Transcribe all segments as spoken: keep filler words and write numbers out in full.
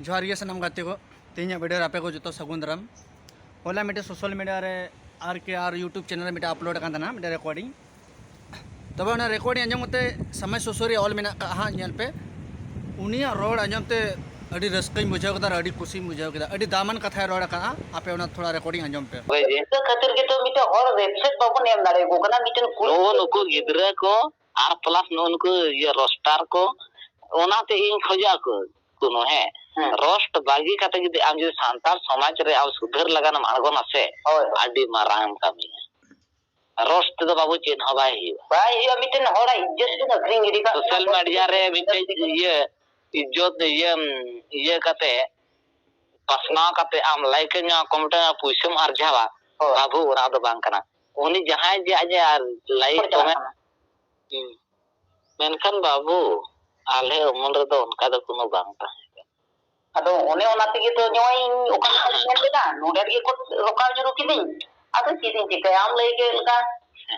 ᱡᱚᱦᱟᱨ ᱜᱮ ᱥᱟᱱᱟᱢ ᱜᱟᱛᱮ ᱠᱚ, ᱛᱮᱦᱮᱧᱟᱜ ᱵᱷᱤᱰᱤᱭᱳ ᱨᱮ ᱟᱯᱮ ᱠᱚ ᱡᱚᱛᱚ ᱥᱟᱹᱜᱩᱱ ᱫᱟᱨᱟᱢ᱾ ᱦᱚᱞᱟ ᱢᱤᱫᱴᱮᱱ ᱥᱳᱥᱟᱞ ᱢᱤᱰᱤᱭᱟ ᱨᱮ ᱟᱨ ᱠᱮ ᱟᱨ ᱭᱩᱴᱩᱵᱽ ᱪᱮᱱᱮᱞ ᱨᱮ ᱢᱤᱫᱴᱮᱱ ᱟᱯᱞᱳᱰ ᱟᱠᱟᱱ ᱛᱟᱦᱮᱱᱟ ᱢᱤᱫᱴᱮᱱ ᱨᱮᱠᱚᱨᱰᱤᱝ᱾ ᱛᱚᱵᱮ ᱚᱱᱟ ᱨᱮᱠᱚᱨᱰᱤᱝ ᱟᱸᱡᱚᱢ ᱠᱟᱛᱮ ᱥᱟᱢᱟᱭ ᱥᱩᱥᱟᱹᱨᱤᱭᱟᱹ ᱚᱞ ᱢᱮᱱᱟᱜ ᱠᱟᱜᱼᱟ ᱦᱟᱸᱜ, ᱧᱮᱞ ᱯᱮ᱾ ᱩᱱᱤᱭᱟᱜ ᱨᱚᱲ ᱟᱸᱡᱚᱢ ᱛᱮ ᱟᱹᱰᱤ ᱨᱟᱹᱥᱠᱟᱹᱧ ᱵᱩᱡᱷᱟᱹᱣ ᱠᱮᱫᱟ ᱟᱨ ᱟᱹᱰᱤ ᱠᱩᱥᱤᱧ ᱵᱩᱡᱷᱟᱹᱣ ᱠᱮᱫᱟ᱾ ᱟᱹᱰᱤ ᱫᱟᱢᱟᱱ ᱠᱟᱛᱷᱟᱭ ᱨᱚᱲ ᱟᱠᱟᱫᱼᱟ᱾ ᱟᱯᱮ ᱚᱱᱟ ᱛᱷᱚᱲᱟ ᱨᱮᱠᱚᱨᱰᱤᱝ ᱟᱸᱡᱚᱢ ᱯᱮ᱾ ᱦᱳᱭ ᱡᱮ᱾ ᱤᱱᱟᱹ ᱠᱷᱟᱹᱛᱤᱨ ᱜᱮᱛᱚ ᱢᱤᱫᱴᱮᱱ ᱦᱚᱲ ᱨᱮᱥᱯᱮᱠᱴ ᱵᱟᱵᱚᱱ ᱮᱢ ᱫᱟᱲᱮᱭᱟᱠᱚ ᱠᱟᱱᱟ, ᱢᱤᱫᱴᱮᱱ ᱠᱩᱲᱤ ᱱᱩᱜᱼᱩ ᱱᱩᱠᱩ ᱜᱤᱫᱽᱨᱟᱹ ᱠᱚ ᱟᱨ ᱯᱞᱟᱥ ᱱᱩᱜᱼᱩ ᱱᱩᱠᱩ ᱤᱭᱟᱹ ᱨᱳᱥᱴᱟᱨ ᱠᱚ, ᱚᱱᱟᱛᱮ ᱤᱧ ᱠᱷᱚᱡᱚᱜᱼᱟ ᱠᱚ ᱠᱳᱱᱳ, ᱦᱮᱸ᱾ ᱦᱮᱸ᱾ ᱨᱳᱥᱴ ᱵᱟᱹᱜᱤ ᱠᱟᱛᱮ ᱡᱩᱫᱤ ᱟᱢ ᱡᱩᱫᱤ ᱥᱟᱱᱛᱟᱲ ᱥᱚᱢᱟᱡᱽ ᱨᱮ ᱟᱢ ᱥᱩᱫᱷᱟᱹᱨ ᱞᱟᱜᱟᱱ ᱮᱢ ᱟᱬᱜᱚᱱᱟ ᱥᱮ, ᱦᱳᱭ᱾ ᱟᱹᱰᱤ ᱢᱟᱨᱟᱝ ᱮᱢ ᱠᱟᱹᱢᱤᱭᱟ᱾ ᱨᱳᱥᱴ ᱛᱮᱫᱚ ᱵᱟᱹᱵᱩ ᱪᱮᱫ ᱦᱚᱸ ᱵᱟᱭ ᱦᱩᱭᱩᱜᱼᱟ᱾ ᱵᱟᱭ ᱦᱩᱭᱩᱜᱼᱟ, ᱢᱤᱫᱴᱮᱱ ᱦᱚᱲᱟᱜ ᱤᱡᱽᱡᱚᱛ ᱵᱚᱱ ᱟᱹᱠᱷᱨᱤᱧ ᱜᱤᱰᱤ ᱠᱟᱜ ᱠᱟᱱᱟ᱾ ᱥᱳᱥᱟᱞ ᱢᱤᱰᱤᱭᱟ ᱨᱮ ᱢᱤᱫᱴᱮᱡ ᱤᱭᱟᱹ ᱤᱡᱽᱡᱚᱛ ᱤᱭᱟᱹ, ᱤᱭᱟᱹ ᱠᱟᱛᱮ ᱯᱟᱥᱱᱟᱣ ᱠᱟᱛᱮ ᱟᱢ ᱞᱟᱭᱤᱠ ᱮᱢ ᱧᱟᱢᱟ, ᱠᱚᱢᱮᱱᱴ ᱮᱢ ᱧᱟᱢᱟ, ᱯᱩᱭᱥᱟᱹᱢ ᱟᱨᱡᱟᱣᱟ᱾ ᱦᱳᱭ᱾ ᱵᱟᱹᱵᱩ, ᱚᱱᱟ ᱫᱚ ᱵᱟᱝ ᱠᱟᱱᱟ᱾ ᱩᱱᱤ ᱡᱟᱦᱟᱸᱭ ᱡᱮ ᱟᱡ ᱟᱨ ᱞᱟᱭᱤᱠ ᱠᱚᱢᱮᱱᱴ ᱦᱩᱸ᱾ ᱢᱮᱱᱠᱷᱟᱱ ᱵᱟᱹᱵᱩ, ᱟᱞᱮ ᱩᱢᱩᱞ ᱨᱮᱫᱚ ᱚᱱᱠᱟ ᱫᱚ ᱠᱳᱱᱳ ᱵᱟᱝ ᱛᱟᱦᱮᱸ ᱠᱟᱱᱟ᱾ ᱟᱫᱚ ᱚᱱᱮ ᱚᱱᱟ ᱛᱮᱜᱮ ᱛᱚ ᱱᱚᱜᱼᱚᱭ ᱤᱧ ᱚᱠᱟ ᱞᱮᱠᱟᱧ ᱢᱮᱱ ᱞᱮᱫᱟ, ᱱᱚᱰᱮ ᱨᱮᱜᱮ ᱠᱚ ᱨᱚᱠᱟᱣ ᱧᱩᱨᱩ ᱠᱤᱫᱤᱧ᱾ ᱟᱫᱚ ᱪᱮᱫ ᱤᱧ ᱪᱤᱠᱟᱹᱭᱟ, ᱟᱢ ᱞᱟᱹᱭ ᱠᱮᱫ ᱞᱮᱠᱟ᱾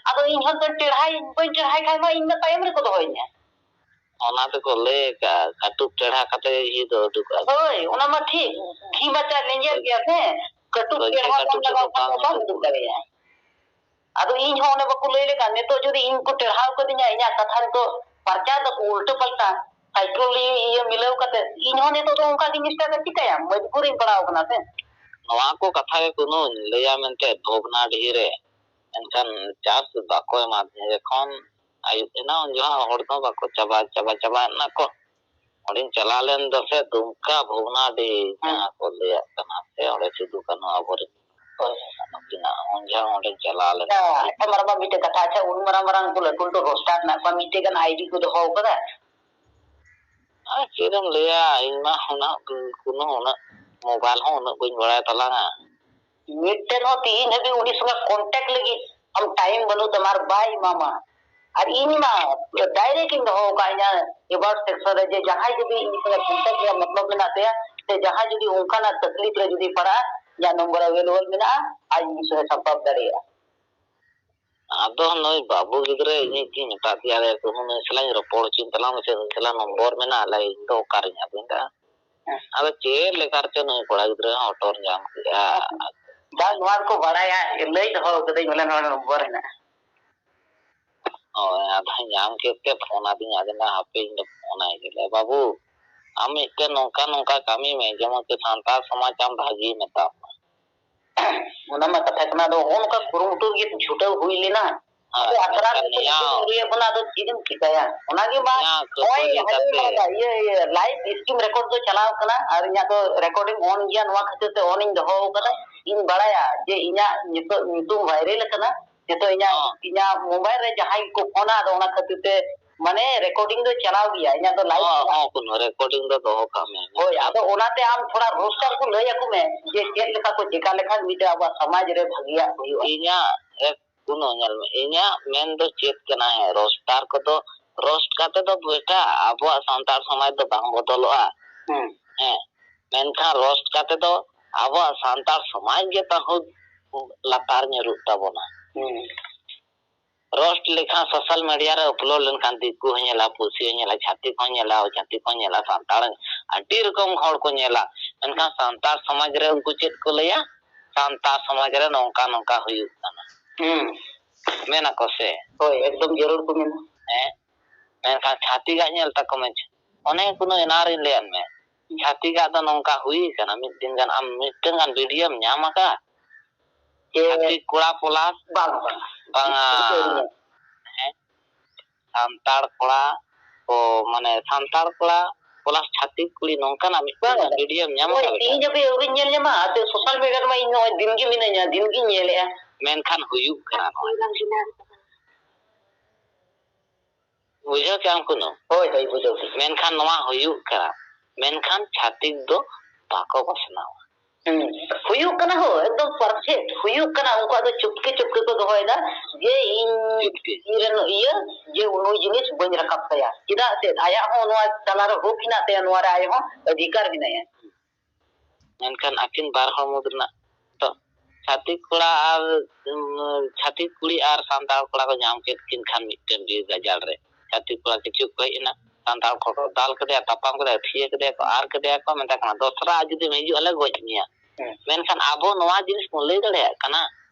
ᱟᱫᱚ ᱤᱧ ᱦᱚᱸ ᱛᱚ ᱴᱮᱲᱦᱟᱭ, ᱵᱟᱹᱧ ᱴᱮᱲᱦᱟᱭ ᱠᱷᱟᱱ ᱢᱟ ᱤᱧ ᱢᱟ ᱛᱟᱭᱚᱢ ᱨᱮᱠᱚ ᱫᱚᱦᱚᱧᱟ᱾ ᱚᱱᱟ ᱛᱮᱠᱚ ᱞᱟᱹᱭ ᱟᱠᱟᱫᱼᱟ, ᱠᱟᱹᱴᱩᱵ ᱴᱮᱲᱦᱟ ᱠᱟᱛᱮ ᱜᱮ ᱜᱷᱤ ᱫᱚ ᱩᱰᱩᱠᱚᱜᱼᱟ᱾ ᱦᱳᱭ, ᱚᱱᱟ ᱢᱟ ᱴᱷᱤᱠ, ᱜᱷᱤ ᱢᱟ ᱪᱟ ᱞᱮᱸᱡᱮᱨ ᱜᱮᱭᱟ ᱥᱮ, ᱠᱟᱹᱴᱩᱵ ᱦᱳᱭ, ᱴᱮᱲᱦᱟ ᱵᱟᱝ ᱠᱟᱹᱴᱩᱵ ᱞᱟᱜᱟᱣ ᱛᱮᱫᱚ ᱠᱷᱟᱱ ᱵᱟᱝ ᱫᱚ ᱵᱟᱢ ᱩᱰᱩᱠ ᱩᱰᱩᱠ ᱫᱟᱲᱮᱭᱟᱜᱼᱟ᱾ ᱟᱫᱚ ᱤᱧ ᱦᱚᱸ ᱚᱱᱮ ᱵᱟᱠᱚ ᱞᱟᱹᱭ ᱞᱮᱠᱟ, ᱱᱤᱛᱚᱜ ᱡᱩᱫᱤ ᱤᱧ ᱠᱚ ᱴᱮᱲᱦᱟᱣ ᱠᱟᱹᱫᱤᱧᱟ, ᱤᱧᱟᱹᱜ ᱠᱟᱛᱷᱟ ᱱᱤᱛᱚᱜ ᱯᱟᱨᱪᱟᱣ ᱫᱟᱠᱚ ᱩᱞᱴᱟᱹ ᱯᱟᱞᱴᱟ, ᱥᱟᱭᱠᱳᱞᱚᱡᱤ ᱤᱭᱟᱹ ᱢᱤᱞᱟᱹᱣ ᱠᱟᱛᱮ, ᱤᱧ ᱦᱚᱸ ᱱᱤᱛᱚᱜ ᱫᱚ ᱚᱱᱠᱟ ᱜᱤᱧ ᱪᱮᱥᱴᱟᱭᱟ, ᱪᱤᱠᱟᱹᱭᱟᱢ, ᱢᱚᱡᱽᱵᱩᱨᱤᱧ ᱯᱟᱲᱟᱣ ᱠᱟᱱᱟ ᱥᱮ᱾ ᱱᱚᱣᱟ ᱠᱚ ᱠᱟᱛᱷᱟ ᱜᱮ ᱠᱳᱱᱳᱧ ᱞᱟᱹᱭᱟ ᱢᱮᱱᱛᱮ ᱵᱷᱚᱜᱽᱱᱟᱰᱤᱦᱤ ᱨᱮ, ᱢᱮᱱᱠᱷᱟᱱ ᱪᱟᱱᱥ ᱵᱟᱠᱚ ᱮᱢᱟ ᱫᱤᱧᱟ᱾ ᱡᱚᱠᱷᱚᱱ ᱟᱹᱭᱩᱵ ᱮᱱᱟ, ᱩᱱ ᱡᱚᱦᱚᱜ ᱦᱚᱲ ᱫᱚ ᱵᱟᱠᱚ ᱪᱟᱵᱟ, ᱪᱟᱵᱟ, ᱪᱟᱵᱟ ᱮᱱᱟ ᱠᱚ᱾ ᱚᱸᱰᱮᱧ ᱪᱟᱞᱟᱣ ᱞᱮᱱ ᱫᱚᱥᱮ ᱫᱩᱢᱠᱟ ᱵᱷᱚᱜᱽᱱᱟᱰᱤᱦᱤ, ᱦᱮᱸ᱾ ᱡᱟᱦᱟᱸ ᱠᱚ ᱞᱟᱹᱭᱟᱜ ᱠᱟᱱᱟ ᱥᱮ, ᱚᱸᱰᱮ ᱥᱤᱫᱩ ᱠᱟᱹᱱᱦᱩ ᱟᱵᱚᱨᱮᱱ ᱦᱳᱭ᱾ ᱱᱩᱠᱤᱱᱟᱜ ᱩᱱ ᱡᱚᱦᱚᱜ ᱚᱸᱰᱮᱧ ᱪᱟᱞᱟᱣ ᱞᱮᱱᱟ᱾ ᱟᱪᱪᱷᱟ, ᱮᱴᱟᱜ ᱢᱟᱨᱟᱝ ᱢᱤᱫᱴᱮᱡ ᱠᱟᱛᱷᱟ, ᱟᱪᱪᱷᱟ, ᱩᱱ ᱢᱟᱨᱟᱝ ᱢᱟᱨᱟᱝ ᱩᱱᱠᱩ ᱞᱟᱹᱴᱩ ᱞᱟᱹᱴᱩ ᱨᱳᱥᱴᱟᱨ ᱢᱮᱱᱟᱜ ᱠᱚᱣᱟ, ᱢᱤᱫᱴᱮᱡ ᱜᱟᱱ ᱟᱭᱰᱤ ᱠᱚ ᱫᱚᱦᱚ ᱟᱠᱟᱫᱟ? ᱟᱨ ᱪᱮᱫ ᱮᱢ ᱞᱟᱹᱭᱟ, ᱤᱧ ᱢᱟ ᱩᱱᱟᱹᱜ ᱠᱳᱱᱳ ᱩᱱᱟᱹᱜ ᱢᱳᱵᱟᱭᱤᱞ ᱦᱚᱸ ᱩᱱᱟᱹᱜ ᱵᱟᱹᱧ ᱵᱟᱲᱟᱭ ᱛᱟᱞᱟᱝᱟ᱾ ᱢᱤᱫᱴᱮᱱ ᱦᱚᱸ ᱛᱤᱦᱤᱧ ᱦᱟᱹᱵᱤᱡ ᱩᱱᱤ ᱥᱚᱸᱜᱮ ᱠᱚᱱᱴᱟᱠᱴ ᱞᱟᱹᱜᱤᱫ ᱟᱢ ᱴᱟᱭᱤᱢ ᱵᱟᱹᱱᱩᱜ ᱛᱟᱢᱟ ᱟᱨ ᱵᱟᱭ ᱮᱢᱟᱢᱟ᱾ ᱟᱨ ᱤᱧ ᱢᱟ ᱰᱟᱭᱨᱮᱠᱴ ᱤᱧ ᱫᱚᱦᱚ ᱟᱠᱟᱫ ᱤᱧᱟ ᱮᱵᱟᱣᱩᱴ ᱥᱮᱠᱥᱚᱱ ᱨᱮ, ᱡᱮ ᱡᱟᱦᱟᱸᱭ ᱡᱩᱫᱤ ᱤᱧ ᱥᱚᱸᱜᱮ ᱠᱚᱱᱴᱟᱠᱴ ᱨᱮᱭᱟᱜ ᱢᱚᱛᱞᱚᱵ ᱢᱮᱱᱟᱜ ᱛᱟᱭᱟ, ᱥᱮ ᱡᱟᱦᱟᱸᱭ ᱡᱩᱫᱤ ᱚᱱᱠᱟᱱᱟᱜ ᱛᱟᱠᱞᱤᱯ ᱨᱮ ᱡᱩᱫᱤ ᱯᱟᱲᱟᱜᱼᱟ, ᱤᱧᱟᱹᱜ ᱱᱚᱢᱵᱚᱨ ᱮᱵᱮᱞᱮᱵᱮᱞ ᱢᱮᱱᱟᱜᱼᱟ, ᱟᱡ ᱤᱧ ᱥᱚᱸᱜᱮ ᱥᱚᱢᱯᱚᱨᱠ ᱫᱟᱲᱮᱭᱟᱜᱼᱟ᱾ ᱟᱫᱚ ᱱᱩᱭ ᱵᱟᱹᱵᱩ ᱜᱤᱫᱽᱨᱟᱹ ᱤᱧᱤᱡ ᱜᱤᱧ ᱢᱮᱛᱟ ᱫᱮᱭᱟ, ᱟᱞᱮ ᱠᱚᱦᱚᱸ ᱱᱩᱭ ᱥᱟᱞᱟᱜ ᱤᱧ ᱨᱚᱯᱚᱲ ᱦᱚᱪᱚᱧ ᱛᱟᱞᱟᱝ ᱢᱮᱥᱮ, ᱱᱩᱭ ᱥᱟᱞᱟᱜ ᱱᱚᱢᱵᱚᱨ ᱢᱮᱱᱟᱜᱼᱟ, ᱟᱞᱮ ᱤᱧ ᱫᱚ ᱚᱠᱟᱨᱤᱧ ᱟᱹᱜᱩᱭᱟ? ᱟᱫᱚ ᱪᱮᱫ ᱞᱮᱠᱟ ᱨᱮᱪᱚ ᱱᱩᱭ ᱠᱚᱲᱟ ᱜᱤᱫᱽᱨᱟᱹ ᱦᱚᱸ ᱦᱚᱴᱚᱨ ᱧᱟᱢ ᱠᱮᱫᱼᱟ᱾ ᱵᱟᱝ, ᱱᱚᱣᱟ ᱫᱚᱠᱚ ᱵᱟᱲᱟᱭᱟ, ᱞᱟᱹᱭ ᱫᱚᱦᱚ ᱠᱟᱹᱫᱟᱹᱧ ᱵᱚᱞᱮ ᱱᱚᱣᱟ ᱱᱚᱢᱵᱚᱨ ᱦᱮᱱᱟᱜᱼᱟ᱾ ᱦᱳᱭ, ᱟᱫᱚ ᱧᱟᱢ ᱠᱮᱫ ᱛᱮ ᱯᱷᱳᱱ ᱟᱫᱤᱧ, ᱟᱫᱚᱧ ᱢᱮᱱᱫᱟ ᱦᱟᱯᱮ ᱤᱧ ᱫᱚ ᱯᱷᱳᱱ ᱟᱭ ᱜᱮ᱾ ᱵᱟᱹᱵᱩ, ᱟᱢ ᱢᱤᱫᱴᱮᱱ ᱱᱚᱝᱠᱟ ᱱᱚᱝᱠᱟ ᱠᱟᱹᱢᱤ ᱢᱮ, ᱡᱮᱢᱚᱱ ᱠᱤ ᱥᱟᱱᱛᱟᱲ ᱥᱚᱢᱟᱡᱽ ᱟᱢ ᱵᱷᱟᱹᱜᱤ ᱢᱮᱛᱟᱢ ᱢᱟ᱾ ᱚᱱᱟ ᱢᱟ ᱠᱟᱛᱷᱟ ᱠᱟᱱᱟ, ᱟᱫᱚ ᱱᱚᱜᱼᱚ ᱱᱚᱝᱠᱟ ᱠᱩᱨᱩᱢᱩᱴᱩ ᱨᱮᱜᱮ ᱪᱷᱩᱴᱟᱹᱣ ᱦᱩᱭ ᱞᱮᱱᱟ᱾ ᱦᱳᱭ, ᱟᱫᱚ ᱟᱥᱲᱟ ᱟᱪᱪᱷᱟ, ᱨᱮ ᱱᱤᱭᱟᱹ ᱡᱩᱫᱤ ᱦᱚᱸ᱾ ᱟᱹᱣᱨᱤᱭᱟᱵᱚᱱᱟ, ᱟᱫᱚ ᱪᱮᱫ ᱮᱢ ᱪᱤᱠᱟᱹᱭᱟ? ᱚᱱᱟᱜᱮ ᱢᱟ ᱱᱤᱭᱟᱹ ᱦᱚᱸ ᱱᱚᱜᱼᱚᱭ ᱠᱷᱟᱹᱯᱟᱹᱨᱤ ᱦᱚᱸᱜᱼᱚᱭ ᱠᱟᱛᱮ᱾ ᱱᱚᱝᱠᱟ ᱤᱭᱟᱹ, ᱤᱭᱟᱹ, live stream record ᱫᱚ ᱪᱟᱞᱟᱣ ᱠᱟᱱᱟ ᱟᱨ ᱤᱧᱟᱹᱜ ᱫᱚ recording on ᱜᱮᱭᱟ, ᱱᱚᱣᱟ ᱠᱷᱟᱹᱛᱤᱨ ᱛᱮ on ᱤᱧ ᱫᱚᱦᱚ ᱟᱠᱟᱫᱟ᱾ ᱦᱚᱸ᱾ ᱤᱧ ᱵᱟᱲᱟᱭᱟ ᱡᱮ ᱤᱧᱟᱹᱜ ᱱᱤᱛᱚᱜ ᱧᱩᱛᱩᱢ viral ᱟᱠᱟᱱᱟ, ᱱᱤᱛᱚᱜ ᱤᱧᱟᱹᱜ, ᱦᱚᱸ᱾ ᱤᱧᱟᱹᱜ mobile ᱨᱮ ᱡᱟᱦᱟᱸᱭ ᱠᱚ ᱯᱷᱳᱱᱟ, ᱟᱫᱚ ᱚᱱᱟ ᱠᱷᱟᱹᱛᱤᱨ ᱛᱮ ᱢᱟᱱᱮ recording ᱫᱚ ᱪᱟᱞᱟᱣ ᱜᱮᱭᱟ, ᱤᱧᱟᱹᱜ ᱫᱚ live ᱦᱚᱸ, ᱪᱟᱞᱟᱜ ᱦᱚᱸ, ᱠᱳᱱᱳ recording ᱫᱚ ᱫᱚᱦᱚ ᱠᱟᱜ ᱢᱮ᱾ ᱦᱳᱭ, ᱟᱫᱚ ᱚᱱᱟᱛᱮ ᱟᱢ ᱛᱷᱚᱲᱟ roaster ᱠᱚ ᱞᱟᱹᱭ ᱟᱠᱚ ᱢᱮ ᱡᱮ ᱪᱮᱫ ᱞᱮᱠᱟ ᱠᱚ ᱪᱮᱠᱟ ᱞᱮᱠᱷᱟᱱ ᱢᱤᱫᱴᱮᱡ ᱟᱵᱚᱣᱟᱜ ᱥᱚᱢᱟᱡᱽ ᱨᱮ ᱵᱷᱟᱹᱜᱤᱭᱟᱜ ᱦᱩᱭᱩᱜᱼᱟ᱾ ᱤᱧᱟᱹᱜ ᱮᱠ-, ᱠᱳᱱᱳ, ᱧᱮᱞ ᱢᱮ, ᱤᱧᱟᱹᱜ ᱢᱮᱱ ᱫᱚ ᱪᱮᱫ ᱠᱟᱱᱟ, ᱦᱮᱸ, roaster ᱠᱚᱫᱚ, roast ᱠᱟᱛᱮ ᱫᱚ ᱵᱮᱴᱟ ᱟᱵᱚᱣᱟᱜ ᱥᱟᱱᱛᱟᱲ ᱥᱚᱢᱟᱡᱽ ᱫᱚ ᱵᱟᱝ ᱵᱚᱫᱚᱞᱚᱜᱼᱟ᱾ ᱦᱩᱸ᱾ ᱦᱮᱸ, ᱢᱮᱱᱠᱷᱟᱱ roast ᱠᱟᱛᱮ ᱫᱚ ᱟᱵᱚᱣᱟᱜ ᱥᱟᱱᱛᱟᱲ ᱥᱚᱢᱟᱡᱽ ᱜᱮ ᱛᱟᱦᱩᱸ ᱞᱟᱛᱟᱨ ᱧᱩᱨᱩᱜ ᱛᱟᱵᱚᱱᱟ᱾ ᱦᱩᱸ᱾ Roast ᱞᱮᱠᱷᱟᱱ social media ᱨᱮ upload ᱞᱮᱱᱠᱷᱟᱱ ᱫᱤᱠᱩ ᱦᱚᱸ ᱧᱮᱞᱟ, ᱯᱩᱥᱤ ᱦᱚᱸ ᱧᱮᱞᱟ, ᱪᱷᱟᱹᱛᱤᱠ ᱦᱚᱸ ᱧᱮᱞᱟ, ᱪᱷᱟᱹᱛᱤᱠ ᱦᱚᱸ ᱧᱮᱞᱟ, ᱥᱟᱱᱛᱟᱲ ᱟᱹᱰᱤ ᱨᱚᱠᱚᱢ ᱦᱚᱲ ᱠᱚ ᱧᱮᱞᱟ᱾ ᱢᱮᱱᱠᱷᱟᱱ ᱥᱟᱱᱛᱟᱲ ᱥᱚᱢᱟᱡᱽ ᱨᱮ ᱩᱱᱠᱩ ᱪᱮᱫ ᱠᱚ ᱞᱟᱹᱭᱟ? ᱥᱟᱱᱛᱟᱲ ᱥᱚᱢᱟᱡᱽ ᱨᱮ ᱱᱚᱝᱠᱟ ᱱᱚᱝᱠᱟ ᱦᱩᱭᱩᱜ ᱠᱟᱱᱟ᱾ ᱦᱩᱸ᱾ ᱢᱮᱱᱟᱠᱚ ᱥᱮ? ᱦᱳᱭ, ᱮᱠᱫᱚᱢ ᱡᱟᱹᱨᱩᱲ ᱠᱚ ᱢᱮᱱᱟ᱾ ᱦᱮᱸ? ᱢᱮᱱᱠᱷᱟᱱ ᱪᱷᱟᱹᱛᱤᱠᱟᱜ ᱧᱮᱞ ᱛᱟᱠᱚ ᱢᱮ᱾ ᱚᱱᱮ ᱠᱳᱱᱳ ᱮᱱᱟᱝ ᱨᱤᱧ ᱞᱟᱹᱭᱟᱫ ᱢᱮ, ᱪᱷᱟᱹᱛᱤᱠᱟᱜ ᱫᱚ ᱱᱚᱝᱠᱟ ᱦᱩᱭ ᱠᱟᱱᱟ, ᱢᱤᱫ ᱫᱤᱱ ᱜᱟᱱ ᱟᱢ ᱢᱤᱫᱴᱟᱝ ᱜᱟᱱ videoᱢ ᱧᱟᱢ ᱟᱠᱟᱫᱼᱟ? ᱪᱮᱫ? ᱪᱷᱟᱹᱛᱤᱠ ᱠᱚᱲᱟ plus ᱵᱟᱝ, ᱵᱟᱝ᱾ ᱵᱟᱝᱟ᱾ ᱦᱮᱸ? ᱥᱟᱱᱛᱟᱲ ᱠᱚᱲᱟ ᱠᱚ, ᱢᱟᱱᱮ, ᱥᱟᱱᱛᱟᱲ ᱠᱚᱲᱟ plus ᱪᱷᱟᱹᱛᱤᱠ ᱠᱩᱲᱤ, ᱱᱚᱝᱠᱟᱱᱟᱜ ᱢᱤᱫᱴᱟᱝ ᱵᱟᱝ, ᱵᱟᱝ᱾ Videoᱢ ᱧᱟᱢ ᱱᱚᱜᱼᱚᱭ ᱟᱠᱟᱫᱟ? ᱛᱮᱦᱤᱧ ᱦᱟᱹᱵᱤᱡ ᱟᱹᱣᱨᱤᱧ ᱧᱮᱞ ᱧᱟᱢᱟ᱾ ᱟᱨ social media ᱨᱮᱢᱟ ᱤᱧ ᱱᱚᱜᱼᱚᱭ ᱫᱤᱱ ᱜᱮ ᱢᱤᱱᱟᱹᱧᱟ, ᱫᱤᱱ ᱜᱤᱧ ᱧᱮᱞᱮᱜᱼᱟ᱾ ᱢᱮᱱᱠᱷᱟᱱ ᱦᱩᱭᱩᱜ ᱠᱟᱱᱟ ᱱᱚᱣᱟ᱾ ᱵᱩᱡᱷᱟᱹᱣ ᱠᱮᱜᱼᱟᱢ ᱠᱩᱱᱩ? ᱦᱳᱭ, ᱦᱳᱭ, ᱵᱩᱡᱷᱟᱹᱣ ᱠᱮᱜᱼᱟᱹᱧ᱾ ᱢᱮᱱᱠᱷᱟᱱ ᱱᱚᱣᱟ ᱦᱩᱭᱩᱜ ᱠᱟᱱᱟ, ᱢᱮᱱᱠᱷᱟᱱ ᱪᱷᱟᱹᱛᱤᱠ ᱫᱚ ᱵᱟᱠᱚ ᱯᱟᱥᱱᱟᱣᱟ᱾ ᱦᱩᱸ᱾ ᱦᱩᱭᱩᱜ ᱠᱟᱱᱟ ᱦᱳ, ᱮᱠᱫᱚᱢ perfect ᱦᱩᱭᱩᱜ ᱠᱟᱱᱟ᱾ ᱩᱱᱠᱩᱣᱟᱜ ᱫᱚ ᱪᱩᱯᱠᱮ ᱪᱩᱯᱠᱮ ᱠᱚ ᱫᱚᱦᱚᱭᱮᱫᱟ ᱡᱮ ᱤᱧ ᱪᱩᱯᱠᱮ᱾ ᱤᱧ ᱨᱮᱱ ᱤᱭᱟᱹ, ᱡᱮ ᱱᱩᱭ ᱡᱤᱱᱤᱥ ᱵᱟᱹᱧ ᱨᱟᱠᱟᱵ ᱛᱟᱭᱟ᱾ ᱪᱮᱫᱟᱜ ᱥᱮ ᱟᱭᱟᱜ ᱦᱚᱸ ᱱᱚᱣᱟ ᱛᱟᱞᱟᱨᱮ ᱦᱚᱠ ᱦᱮᱱᱟᱜ ᱛᱟᱭᱟ, ᱱᱚᱣᱟ ᱨᱮ ᱟᱡ ᱦᱚᱸ ᱚᱫᱷᱤᱠᱟᱨ ᱢᱮᱱᱟᱭᱟ᱾ ᱢᱮᱱᱠᱷᱟᱱ ᱟᱹᱠᱤᱱ ᱵᱟᱨ ᱦᱚᱲ ᱢᱩᱫᱽ ᱨᱮᱱᱟᱜ ᱫᱚ ᱪᱷᱟᱹᱛᱤᱠ ᱠᱚᱲᱟ ᱟᱨ, ᱩᱢ, ᱪᱷᱟᱹᱛᱤᱠ ᱠᱩᱲᱤ ᱟᱨ ᱥᱟᱱᱛᱟᱲ ᱠᱚᱲᱟ ᱠᱚ ᱧᱟᱢ ᱠᱮᱫ ᱠᱤᱱ ᱠᱷᱟᱱ ᱢᱤᱫᱴᱮᱱ ᱵᱤᱨ ᱜᱟᱡᱟᱲ ᱨᱮ ᱪᱷᱟᱹᱛᱤᱠ ᱠᱚᱲᱟ ᱠᱤᱪᱷᱩ ᱠᱚ ᱦᱮᱡ ᱮᱱᱟ, ᱥᱟᱱᱛᱟᱲ ᱠᱚ ᱫᱟᱞ ᱠᱮᱫᱮᱭᱟ, ᱛᱟᱯᱟᱢ ᱠᱮᱫᱮᱭᱟ, ᱛᱷᱤᱭᱟᱹ ᱠᱮᱫᱮᱭᱟ ᱠᱚ, ᱟᱨ ᱠᱮᱫᱮᱭᱟ ᱠᱚ, ᱢᱮᱛᱟ ᱠᱟᱱᱟ, "ᱫᱚᱥᱨᱟ ᱡᱩᱫᱤᱢ ᱦᱤᱡᱩᱜᱼᱟ, ᱞᱮ ᱜᱚᱡ ᱢᱮᱭᱟ᱾" ᱦᱮᱸ᱾ ᱢᱮᱱᱠᱷᱟᱱ ᱟᱵᱚ ᱱᱚᱣᱟ ᱡᱤᱱᱤᱥ ᱵᱚᱱ ᱞᱟᱹᱭ ᱫᱟᱲᱮᱭᱟᱜ ᱠᱟᱱᱟ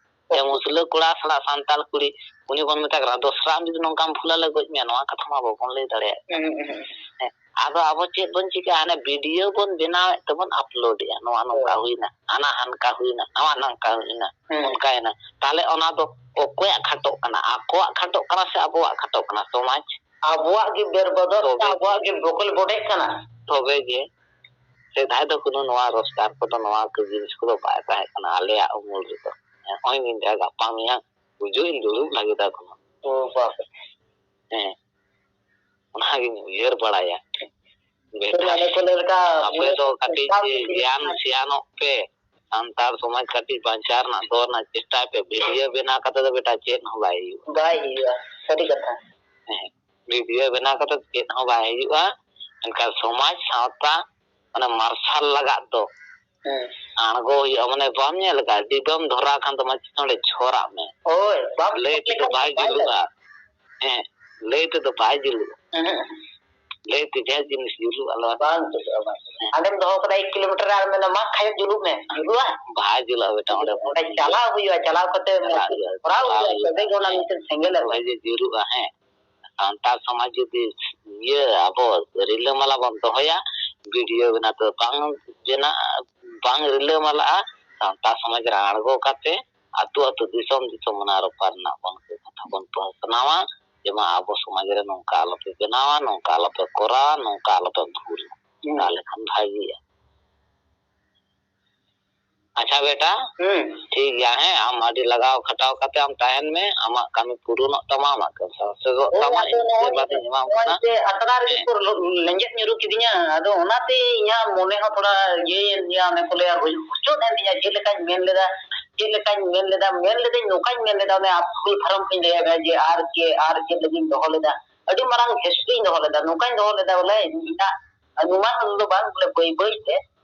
ᱡᱮ ᱢᱩᱥᱞᱟᱹ ᱠᱚᱲᱟ ᱥᱟᱞᱟᱜ ᱥᱟᱱᱛᱟᱲ ᱠᱩᱲᱤ, ᱩᱱᱤ ᱵᱚᱱ ᱢᱮᱛᱟ ᱠᱟᱱᱟ, "ᱫᱚᱥᱨᱟ ᱟᱢ ᱡᱩᱫᱤ ᱱᱚᱝᱠᱟᱢ ᱵᱷᱩᱞᱟ, ᱞᱮ ᱜᱚᱡ ᱢᱮᱭᱟ", ᱱᱚᱣᱟ ᱠᱟᱛᱷᱟ ᱢᱟ ᱵᱟᱵᱚᱱ ᱞᱟᱹᱭ ᱫᱟᱲᱮᱭᱟᱜ ᱠᱟᱱᱟ᱾ ᱦᱮᱸ, ᱦᱮᱸ, ᱦᱮᱸ᱾ ᱦᱮᱸ, ᱟᱫᱚ ᱟᱵᱚ ᱪᱮᱫ ᱵᱚᱱ ᱪᱤᱠᱟᱹᱭᱟ? ᱦᱟᱱᱮ ᱵᱷᱤᱰᱤᱭᱳ ᱵᱚᱱ ᱵᱮᱱᱟᱣᱮᱫ ᱛᱮᱵᱚᱱ ᱟᱯᱞᱳᱰᱮᱜᱼᱟ, ᱱᱚᱣᱟ ᱱᱚᱝᱠᱟ ᱦᱩᱭᱱᱟ, ᱦᱟᱱᱟ ᱦᱟᱱᱠᱟ ᱦᱩᱭᱱᱟ, ᱱᱟᱣᱟ ᱱᱟᱝᱠᱟ ᱦᱩᱭᱱᱟ, ᱦᱮᱸ᱾ ᱚᱱᱠᱟᱭᱮᱱᱟ᱾ ᱛᱟᱦᱞᱮ ᱚᱱᱟ ᱫᱚ ᱚᱠᱚᱭᱟᱜ ᱠᱷᱟᱴᱚᱜ ᱠᱟᱱᱟ? ᱟᱠᱚᱣᱟᱜ ᱠᱷᱟᱴᱚᱜ ᱠᱟᱱᱟ ᱥᱮ ᱟᱵᱚᱣᱟᱜ ᱠᱷᱟᱴᱚᱜ ᱠᱟᱱᱟ? ᱥᱚᱢᱟᱡᱽ ᱟᱵᱚᱣᱟᱜ ᱜᱮ ᱵᱮᱨᱵᱚᱫᱚᱞ, ᱛᱚᱵᱮ ᱟᱵᱚᱣᱟᱜ ᱜᱮ ᱵᱚᱠᱚᱞ ᱵᱚᱰᱮᱜ ᱠᱟᱱᱟ᱾ ᱛᱚᱵᱮ ᱜᱮ ᱥᱮᱫᱟᱭ ᱫᱚ ᱠᱳᱱᱳ ᱱᱚᱣᱟ ᱨᱳᱡᱽᱜᱟᱨ ᱠᱚᱫᱚ, ᱱᱚᱣᱟ ᱠᱚ ᱡᱤᱱᱤᱥ ᱠᱚᱫᱚ ᱵᱟᱭ ᱛᱟᱦᱮᱸ ᱠᱟᱱᱟ ᱟᱞᱮᱭᱟᱜ ᱩᱢᱩᱞ ᱨᱮᱫᱚ᱾ ᱱᱚᱜᱼᱚᱭ ᱱᱤᱝᱠᱟ ᱜᱟᱯᱟ ᱢᱮᱭᱟᱝ ᱵᱩᱡᱩᱜ ᱤᱧ ᱫᱩᱲᱩᱵ ᱞᱟᱹᱜᱤᱫᱟ ᱠᱳᱱᱳ᱾ ᱚ, ᱵᱟᱯ ᱨᱮ᱾ ᱦᱮᱸ, ᱚᱱᱟᱜᱤᱧ ᱩᱭᱦᱟᱹᱨ ᱵᱟᱲᱟᱭᱟ᱾ ᱵᱮᱴᱟ, ᱚᱱᱮ ᱠᱚ ᱞᱟᱹᱭ ᱞᱮᱠᱟ, ᱟᱯᱮ ᱫᱚ ᱠᱟᱹᱴᱤᱡ ᱥᱟᱶ ᱜᱮ ᱜᱮᱭᱟᱱ ᱥᱮᱭᱟᱱᱚᱜ ᱯᱮ, ᱥᱟᱱᱛᱟᱲ ᱥᱚᱢᱟᱡᱽ ᱠᱟᱹᱴᱤᱡ ᱵᱟᱧᱪᱟᱣ ᱨᱮᱱᱟᱜ ᱫᱚᱦᱚ ᱨᱮᱱᱟᱜ ᱪᱮᱥᱴᱟᱭ ᱯᱮ᱾ ᱵᱷᱤᱰᱤᱭᱳ ᱵᱮᱱᱟᱣ ᱠᱟᱛᱮ ᱫᱚ ᱵᱮᱴᱟ ᱪᱮᱫ ᱦᱚᱸ ᱵᱟᱭ ᱦᱩᱭᱩᱜᱼᱟ᱾ ᱵᱟᱭ ᱦᱩᱭᱩᱜᱼᱟ, ᱥᱟᱹᱨᱤ ᱠᱟᱛᱷᱟ᱾ ᱦᱮᱸ, ᱵᱷᱤᱰᱤᱭᱳ ᱵᱮᱱᱟᱣ ᱠᱟᱛᱮ ᱪᱮᱫ ᱦᱚᱸ ᱵᱟᱭ ᱦᱩᱭᱩᱜᱼᱟ᱾ ᱢᱮᱱᱠᱷᱟᱱ ᱥᱚᱢᱟᱡᱽ ᱥᱟᱶᱛᱟ ᱚᱱᱟ ᱢᱟᱨᱥᱟᱞ ᱞᱟᱜᱟᱜ ᱫᱚ ᱦᱮᱸ᱾ ᱟᱬᱜᱚ ᱦᱩᱭᱩᱜᱼᱟ᱾ ᱢᱟᱱᱮ ᱵᱟᱢ ᱧᱮᱞ ᱟᱠᱟᱫ, ᱰᱤᱵᱟᱹᱢ ᱫᱷᱚᱨᱟᱣ ᱠᱷᱟᱱ ᱫᱚ ᱢᱟᱹᱪᱤ ᱱᱚᱰᱮ ᱪᱷᱚᱨᱟᱜ ᱢᱮ᱾ ᱦᱳᱭ, ᱵᱟᱢ ᱞᱟᱹᱭ ᱧᱮᱞ ᱛᱮᱫᱚ ᱞᱮᱠᱷᱟᱱ ᱵᱟᱭ ᱵᱟᱭ ᱡᱩᱞᱩᱜᱼᱟ᱾ ᱦᱮᱸ, ᱞᱟᱹᱭ ᱛᱮᱫᱚ ᱵᱟᱭ ᱡᱩᱞᱩᱜᱼᱟ᱾ ᱦᱮᱸ᱾ ᱞᱟᱹᱭ ᱛᱮ ᱡᱟᱦᱟᱸ ᱡᱤᱱᱤᱥ ᱡᱩᱞᱩᱜᱼᱟ, ᱟᱞᱚ ᱵᱟᱝ ᱡᱩᱞᱩᱜᱼᱟ, ᱵᱟᱝ ᱡᱩᱞᱩᱜᱼᱟ᱾ ᱦᱮᱸ᱾ ᱦᱟᱸᱰᱮᱢ ᱫᱚᱦᱚ ᱠᱟᱫᱟ ᱮᱠ ᱠᱤᱞᱳᱢᱤᱴᱟᱨ ᱨᱮ, ᱟᱨ ᱢᱮᱱᱟ, "ᱢᱟ ᱠᱷᱟᱭᱚ ᱡᱩᱞᱩᱜ ᱢᱮ", ᱡᱩᱞᱩᱜᱼᱟ? ᱵᱟᱭ ᱡᱩᱞᱩᱜᱼᱟ ᱵᱮᱴᱟ, ᱚᱸᱰᱮ ᱚᱸᱰᱮ ᱪᱟᱞᱟᱜ ᱦᱩᱭᱩᱜᱼᱟ, ᱪᱟᱞᱟᱣ ᱠᱟᱛᱮ ᱪᱟᱞᱟᱜ ᱦᱩᱭᱩᱜᱼᱟ, ᱠᱚᱨᱟᱣ ᱪᱟᱞᱟᱣ ᱦᱩᱭᱩᱜᱼᱟ, ᱦᱩᱭᱩᱜᱼᱟ᱾ ᱛᱚᱵᱮ ᱜᱮ ᱚᱱᱟ ᱦᱮᱸ᱾ ᱢᱤᱫᱴᱮᱱ ᱥᱮᱸᱜᱮᱞ ᱮ ᱛᱚᱵᱮ ᱡᱮ ᱡᱩᱞᱩᱜᱼᱟ, ᱦᱮᱸ᱾ ᱥᱟᱱᱛᱟᱲ ᱥᱚᱢᱟᱡᱽ ᱡᱩᱫᱤ ᱤᱭᱟᱹ ᱟᱵᱚ ᱨᱤᱞᱟᱹᱢᱟᱞᱟ ᱵᱚᱱ ᱫᱚᱦᱚᱭᱟ, ᱵᱷᱤᱰᱤᱭᱳ ᱵᱮᱱᱟᱣ ᱛᱮ ᱵᱟᱝ ᱵᱮᱱᱟᱜ, ᱵᱟᱝ ᱨᱤᱞᱟᱹᱢᱟᱞᱟᱜᱼᱟ, ᱥᱟᱱᱛᱟᱲ ᱥᱚᱢᱟᱡᱽ ᱨᱮ ᱟᱬᱜᱚ ᱠᱟᱛᱮ ᱟᱹᱛᱩ ᱟᱹᱛᱩ, ᱫᱤᱥᱚᱢ ᱫᱤᱥᱚᱢ ᱚᱱᱟ ᱨᱚᱯᱷᱟ ᱨᱮᱱᱟᱜ ᱵᱚᱱ ᱠᱟᱛᱷᱟ ᱵᱚᱱ ᱯᱟᱥᱱᱟᱣᱟ, ᱡᱮᱢᱚᱱ ᱟᱵᱚ ᱥᱚᱢᱟᱡᱽ ᱨᱮ ᱱᱚᱝᱠᱟ ᱟᱞᱚᱯᱮ ᱵᱮᱱᱟᱣᱟ, ᱱᱚᱝᱠᱟ ᱟᱞᱚᱯᱮ ᱠᱚᱨᱟᱣᱟ, ᱱᱚᱝᱠᱟ ᱟᱞᱚᱯᱮ ᱵᱷᱩᱞᱟ᱾ ᱦᱩᱸ᱾ ᱛᱟᱦᱞᱮ ᱠᱷᱟᱱ ᱵᱷᱟᱜᱤᱜᱼᱟ᱾ ᱟᱪᱪᱷᱟ ᱵᱮᱴᱟ, ᱦᱩᱸ᱾ ᱴᱷᱤᱠ ᱜᱮᱭᱟ, ᱦᱮᱸ, ᱟᱢ ᱟᱹᱰᱤ ᱞᱟᱜᱟᱣ ᱠᱷᱟᱴᱟᱣ ᱠᱟᱛᱮ ᱟᱢ ᱛᱟᱦᱮᱱ ᱢᱮ, ᱟᱢᱟᱜ ᱠᱟᱹᱢᱤ ᱯᱩᱨᱩᱱᱚᱜ ᱛᱟᱢᱟ, ᱟᱢᱟᱜ ᱠᱟᱹᱢᱤ ᱥᱟᱠᱥᱮᱥᱚᱜ ᱦᱳᱭ, ᱛᱟᱢᱟ, ᱟᱫᱚ ᱤᱧ ᱱᱚᱜᱼᱚᱭ, ᱟᱥᱤᱨᱵᱟᱫᱽ ᱤᱧ ᱮᱢᱟᱢ ᱱᱚᱜᱼᱚᱭ ᱠᱟᱱᱟ᱾ ᱡᱮ ᱟᱛᱨᱟ ᱨᱮᱜᱮ ᱦᱮᱸ᱾ ᱠᱚ ᱞᱮᱸᱡᱮᱫ ᱧᱩᱨᱩ ᱠᱤᱫᱤᱧᱟ, ᱟᱫᱚ ᱚᱱᱟᱛᱮ ᱤᱧᱟᱹᱜ ᱢᱚᱱᱮ ᱦᱚᱸ ᱛᱷᱚᱲᱟ ᱤᱭᱟᱹᱭᱮᱱ ᱜᱮᱭᱟ, ᱚᱱᱮ ᱠᱚ ᱞᱟᱹᱭᱟ, ᱦᱩᱪ-, ᱦᱩᱪᱩᱫ ᱮᱱ ᱛᱤᱧᱟ, ᱪᱮᱫ ᱞᱮᱠᱟᱧ ᱢᱮᱱ ᱞᱮᱫᱟ, ᱪᱮᱫ ᱞᱮᱠᱟᱧ ᱢᱮᱱ ᱞᱮᱫᱟ, ᱢᱮᱱ ᱞᱮᱫᱟᱹᱧ ᱱᱚᱝᱠᱟᱧ ᱢᱮᱱ ᱞᱮᱫᱟ, ᱚᱱᱮ ᱯᱷᱩᱞ ᱯᱷᱟᱨᱟᱢ ᱠᱚᱧ ᱞᱟᱹᱭᱟᱫ ᱢᱮᱭᱟ ᱡᱮ ᱟᱨ ᱪᱮᱫ, ᱟᱨ ᱪᱮᱫ ᱞᱟᱹᱜᱤᱫ ᱤᱧ ᱫᱚᱦᱚ ᱞᱮᱫᱟ, ᱟᱹᱰᱤ ᱢᱟᱨᱟᱝ ᱦᱤᱥᱴᱨᱤᱧ ᱫᱚᱦᱚ ᱞᱮᱫᱟ, ᱱᱚᱝᱠᱟᱧ ᱫᱚᱦᱚ ᱞᱮᱫᱟ ᱵᱚᱞᱮ ᱤᱧᱟᱹᱜ ᱚᱱᱩᱢᱟᱱ ᱫᱚ ᱵᱟᱝ, ᱵᱚᱞᱮ ᱵᱟᱹᱭ ᱵᱟᱹᱭ ᱛᱮ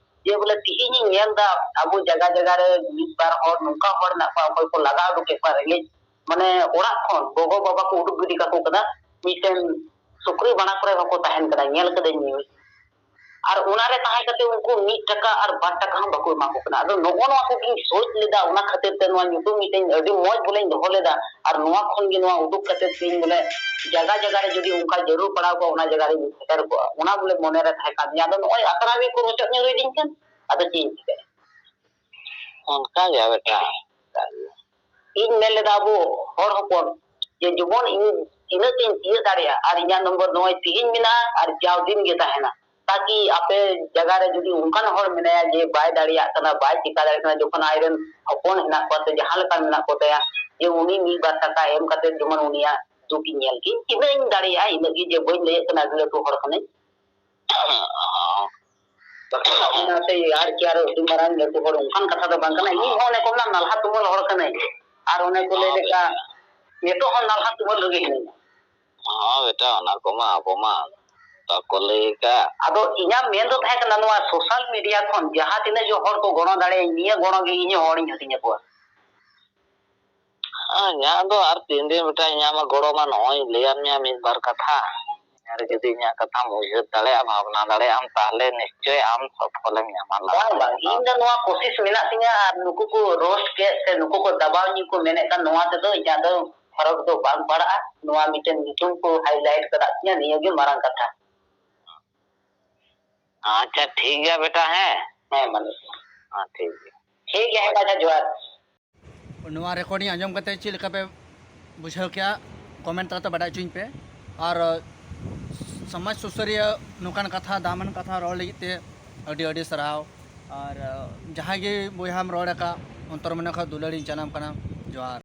ᱡᱮ ᱵᱚᱞᱮ ᱛᱤᱦᱤᱧᱤᱧ ᱧᱮᱞ ᱮᱫᱟ ᱟᱵᱚ ᱡᱟᱭᱜᱟ ᱡᱟᱭᱜᱟ ᱨᱮ ᱢᱤᱫ ᱵᱟᱨ ᱦᱚᱲ ᱱᱚᱝᱠᱟ ᱦᱚᱲ ᱢᱮᱱᱟᱜ ᱠᱚᱣᱟ, ᱚᱠᱚᱭ ᱠᱚ ᱞᱟᱜᱟ ᱩᱰᱩᱠᱮᱫ ᱠᱚᱣᱟ ᱨᱮᱸᱜᱮᱡ, ᱢᱟᱱᱮ ᱚᱲᱟᱜ ᱠᱷᱚᱱ ᱜᱚᱜᱚ ᱵᱟᱵᱟ ᱠᱚ ᱩᱰᱩᱠ ᱜᱤᱰᱤ ᱠᱟᱠᱚ ᱠᱟᱱᱟ, ᱢᱤᱫᱴᱮᱱ ᱥᱩᱠᱨᱤ ᱵᱟᱲᱟ ᱠᱚᱨᱮ ᱦᱚᱸᱠᱚ ᱛᱟᱦᱮᱱ ᱠᱟᱱᱟ, ᱧᱮᱞ ᱠᱟᱹᱫᱟᱹᱧ news᱾ ᱟᱨ ᱚᱱᱟ ᱨᱮ ᱛᱟᱦᱮᱸ ᱠᱟᱛᱮ ᱩᱱᱠᱩ ᱢᱤᱫ ᱴᱟᱠᱟ ᱟᱨ ᱵᱟᱨ ᱴᱟᱠᱟ ᱦᱚᱸ ᱵᱟᱠᱚ ᱮᱢᱟ ᱠᱚ ᱠᱟᱱᱟ᱾ ᱟᱫᱚ ᱱᱚᱜᱼᱚ ᱱᱚᱣᱟ ᱠᱚᱜᱤᱧ ᱥᱳᱪ ᱞᱮᱫᱟ, ᱚᱱᱟ ᱠᱷᱟᱹᱛᱤᱨ ᱛᱮ ᱱᱚᱣᱟ ᱧᱩᱛᱩᱢ ᱢᱤᱫᱴᱮᱱ ᱟᱹᱰᱤ ᱢᱚᱡᱽ ᱵᱚᱞᱮᱧ ᱫᱚᱦᱚ ᱞᱮᱫᱟ᱾ ᱟᱨ ᱱᱚᱣᱟ ᱠᱷᱚᱱ ᱜᱮ ᱱᱚᱣᱟ ᱩᱰᱩᱠ ᱠᱟᱛᱮ ᱛᱮᱦᱮᱧ ᱵᱚᱞᱮ ᱡᱟᱭᱜᱟ ᱡᱟᱭᱜᱟ ᱨᱮ ᱡᱩᱫᱤ ᱚᱱᱠᱟ ᱡᱟᱹᱨᱩᱲ ᱯᱟᱲᱟᱣ ᱠᱚᱜᱼᱟ, ᱚᱱᱟ ᱡᱟᱭᱜᱟ ᱨᱮᱧ ᱥᱮᱴᱮᱨ ᱠᱚᱜᱼᱟ, ᱚᱱᱟ ᱵᱚᱞᱮ ᱢᱚᱱᱮ ᱨᱮ ᱛᱟᱦᱮᱸ ᱠᱟᱱ ᱛᱤᱧᱟ᱾ ᱟᱫᱚ ᱱᱚᱜᱼᱚᱭ ᱟᱛᱨᱟ ᱜᱮᱠᱚ ᱨᱚᱪᱚᱫ ᱧᱚᱜ ᱨᱮᱫᱤᱧ ᱠᱟᱱ, ᱟᱫᱚ ᱪᱮᱫ ᱤᱧ ᱪᱤᱠᱟᱹᱭᱟ? ᱚᱱᱠᱟ ᱜᱮ ᱵᱮᱴᱟ, ᱚᱱᱠᱟ ᱜᱮ᱾ ᱤᱧ ᱢᱮᱱ ᱞᱮᱫᱟ ᱟᱵᱚ ᱦᱚᱲ ᱦᱚᱯᱚᱱ ᱡᱮ ᱡᱮᱢᱚᱱ ᱤᱧ ᱛᱤᱱᱟᱹᱜ ᱤᱧ ᱛᱤᱭᱟᱹᱜ ᱫᱟᱲᱮᱭᱟᱜᱼᱟ ᱟᱨ ᱤᱧᱟᱹᱜ ᱱᱚᱢᱵᱚᱨ ᱱᱚᱜᱼᱚᱭ ᱛᱤᱦᱤᱧ ᱢᱮᱱᱟᱜᱼᱟ ᱟᱨ ᱡᱟᱣ ᱫᱤᱱ ᱜᱮ ᱛᱟᱦᱮᱱᱟ, ᱛᱟᱠᱤ ᱟᱯᱮ ᱡᱟᱭᱜᱟ ᱨᱮ ᱡᱩᱫᱤ ᱚᱱᱠᱟᱱ ᱦᱚᱲ ᱢᱮᱱᱟᱭᱟ ᱡᱮ ᱵᱟᱭ ᱫᱟᱲᱮᱭᱟᱜ ᱠᱟᱱᱟ, ᱵᱟᱭ ᱪᱤᱠᱟ ᱫᱟᱲᱮᱭᱟᱜ ᱠᱟᱱᱟ, ᱡᱚᱠᱷᱚᱱ ᱟᱡᱨᱮᱱ ᱦᱚᱯᱚᱱ ᱦᱮᱱᱟᱜ ᱠᱚᱣᱟ ᱥᱮ ᱡᱟᱦᱟᱸ ᱞᱮᱠᱟ ᱢᱮᱱᱟᱜ ᱠᱚ ᱛᱟᱭᱟ, ᱡᱮ ᱩᱱᱤ ᱢᱤᱫ ᱵᱟᱨ ᱴᱟᱠᱟ ᱮᱢ ᱠᱟᱛᱮ ᱡᱮᱢᱚᱱ ᱩᱱᱤᱭᱟᱜ ᱫᱩᱠ ᱤᱧ ᱧᱮᱞ ᱠᱤᱧ, ᱛᱤᱱᱟᱹᱜ ᱤᱧ ᱫᱟᱲᱮᱭᱟᱜᱼᱟ ᱤᱱᱟᱹᱜ ᱜᱮ, ᱡᱮ ᱵᱟᱹᱧ ᱞᱟᱹᱭᱮᱫ ᱠᱟᱱᱟ ᱟᱹᱰᱤ ᱞᱟᱹᱴᱩ ᱦᱚᱲ ᱠᱟᱹᱱᱟᱹᱧ᱾ ᱵᱟᱠᱷᱟᱱ ᱚᱱᱟᱛᱮ ᱟᱨ ᱠᱤ ᱟᱨ ᱟᱹᱰᱤ ᱢᱟᱨᱟᱝ ᱞᱟᱹᱴᱩ ᱦᱚᱲ ᱚᱱᱠᱟᱱ ᱠᱟᱛᱷᱟ ᱫᱚ ᱵᱟᱝ ᱠᱟᱱᱟ᱾ ᱤᱧ ᱦᱚᱸ ᱚᱱᱮ ᱠᱚ ᱢᱮᱱᱟ ᱱᱟᱞᱦᱟ ᱛᱩᱢᱟᱹᱞ ᱦᱚᱲ ᱠᱟᱹᱱᱟᱹᱧ᱾ ᱟᱨ ᱚᱱᱮ ᱠᱚ ᱞᱟᱹᱭ ᱦᱚᱸ ᱞᱮᱠᱟ ᱵᱮᱴᱟ᱾ ᱱᱤᱛᱚᱜ ᱦᱚᱸ ᱱᱟᱞᱦᱟ ᱛᱩᱢᱟᱹᱞ ᱨᱮᱜᱮ ᱦᱤᱱᱟᱹᱧᱟ᱾ ᱦᱚᱸ ᱵᱮᱴᱟ, ᱚᱱᱟ ᱠᱚᱢᱟ ᱟᱵᱚ ᱢᱟ ᱵᱟᱠᱚ ᱞᱟᱹᱭ ᱟᱠᱟᱫ᱾ ᱟᱫᱚ ᱤᱧᱟᱹᱜ ᱢᱮᱱ ᱫᱚ ᱛᱟᱦᱮᱸ ᱠᱟᱱᱟ ᱱᱚᱣᱟ social media ᱠᱷᱚᱱ ᱡᱟᱦᱟᱸ ᱛᱤᱱᱟᱹᱜ ᱜᱮ ᱦᱚᱲ ᱠᱚ ᱜᱚᱲᱚ ᱫᱟᱲᱮᱭᱟᱹᱧ, ᱱᱤᱭᱟᱹ ᱜᱚᱲᱚ ᱜᱮ ᱤᱧ ᱦᱚᱸ ᱦᱚᱲᱤᱧ ᱦᱟᱹᱴᱤᱧ ᱟᱠᱚᱣᱟ᱾ ᱤᱧᱟᱹᱜ ᱫᱚ ᱟᱨ ᱛᱤᱱ ᱫᱤᱱ ᱵᱮᱴᱟ, ᱤᱧᱟᱹᱜ ᱢᱟ ᱜᱚᱲᱚ ᱢᱟ ᱱᱚᱜᱼᱚᱭ ᱤᱧ ᱞᱟᱹᱭᱟᱫ ᱢᱮᱭᱟ ᱢᱤᱫ ᱵᱟᱨ ᱠᱟᱛᱷᱟ᱾ ᱟᱨ ᱡᱩᱫᱤ ᱤᱧᱟᱹᱜ ᱠᱟᱛᱷᱟᱢ ᱩᱭᱦᱟᱹᱨ ᱫᱟᱲᱮᱭᱟᱜᱼᱟ, ᱵᱷᱟᱵᱽᱱᱟ ᱫᱟᱲᱮᱭᱟᱜ ᱟᱢ, ᱛᱟᱦᱞᱮ ᱱᱤᱥᱪᱚᱭ ᱟᱢ ᱥᱚᱯᱷᱚᱞᱮᱢ ᱧᱟᱢᱟ᱾ ᱵᱟᱝ, ᱵᱟᱝ, ᱤᱧ ᱫᱚ ᱱᱚᱣᱟ ᱠᱳᱥᱤᱥ ᱢᱮᱱᱟᱜ ᱛᱤᱧᱟ, ᱟᱨ ᱱᱩᱠᱩ ᱠᱚ roast ᱠᱮᱫ ᱥᱮ ᱱᱩᱠᱩ ᱠᱚ ᱫᱟᱵᱟᱣ ᱤᱧ ᱠᱚ ᱢᱮᱱᱮᱫ ᱠᱟᱱ, ᱱᱚᱣᱟ ᱛᱮᱫᱚ ᱤᱧᱟᱹᱜ ᱫᱚ ᱯᱷᱟᱨᱟᱠ ᱫᱚ ᱵᱟᱝ ᱯᱟᱲᱟᱜᱼᱟ᱾ ᱱᱚᱣᱟ ᱢᱤᱫᱴᱮᱱ ᱧᱩᱛᱩᱢ ᱠᱚ highlight ᱠᱟᱫ ᱛᱤᱧᱟ, ᱱᱤᱭᱟᱹ ᱜᱮ ᱢᱟᱨᱟᱝ ᱠᱟᱛᱷᱟ᱾ ᱟᱪᱪᱷᱟ, ᱴᱷᱤᱠ ᱜᱮᱭᱟ ᱵᱮᱴᱟ, ᱦᱮᱸ? ᱦᱮᱸ, ᱢᱟ ᱞᱟᱹᱭ ᱢᱮ᱾ ᱦᱮᱸ, ᱴᱷᱤᱠ ᱜᱮᱭᱟ᱾ ᱴᱷᱤᱠ ᱜᱮᱭᱟ, ᱦᱮᱸ, ᱟᱪᱪᱷᱟ, ᱡᱚᱦᱟᱨ᱾ ᱱᱚᱣᱟ recording ᱟᱸᱡᱚᱢ ᱠᱟᱛᱮ ᱪᱮᱫ ᱞᱮᱠᱟ ᱯᱮ ᱵᱩᱡᱷᱟᱹᱣ ᱠᱮᱜᱼᱟ, comment ᱛᱟᱞᱟᱛᱮ ᱵᱟᱰᱟᱭ ᱦᱚᱪᱚᱧ ᱯᱮ᱾ ᱟᱨ ᱥᱚᱢᱟᱡᱽ ᱥᱩᱥᱟᱹᱨᱤᱭᱟᱹ ᱱᱚᱝᱠᱟᱱ ᱠᱟᱛᱷᱟ, ᱫᱟᱢᱟᱱ ᱠᱟᱛᱷᱟ ᱨᱚᱲ ᱞᱟᱹᱜᱤᱫ ᱛᱮ ᱟᱹᱰᱤ ᱟᱹᱰᱤ ᱥᱟᱨᱦᱟᱣ᱾ ᱟᱨ ᱡᱟᱦᱟᱸᱭ ᱜᱮ ᱵᱚᱭᱦᱟᱢ ᱨᱚᱲ ᱟᱠᱟᱫ, ᱚᱱᱛᱚᱨ ᱢᱚᱱᱮ ᱠᱷᱚᱱ ᱫᱩᱞᱟᱹᱲᱤᱧ ᱪᱟᱞᱟᱢ ᱠᱟᱱᱟ᱾ ᱡᱚᱦᱟᱨ᱾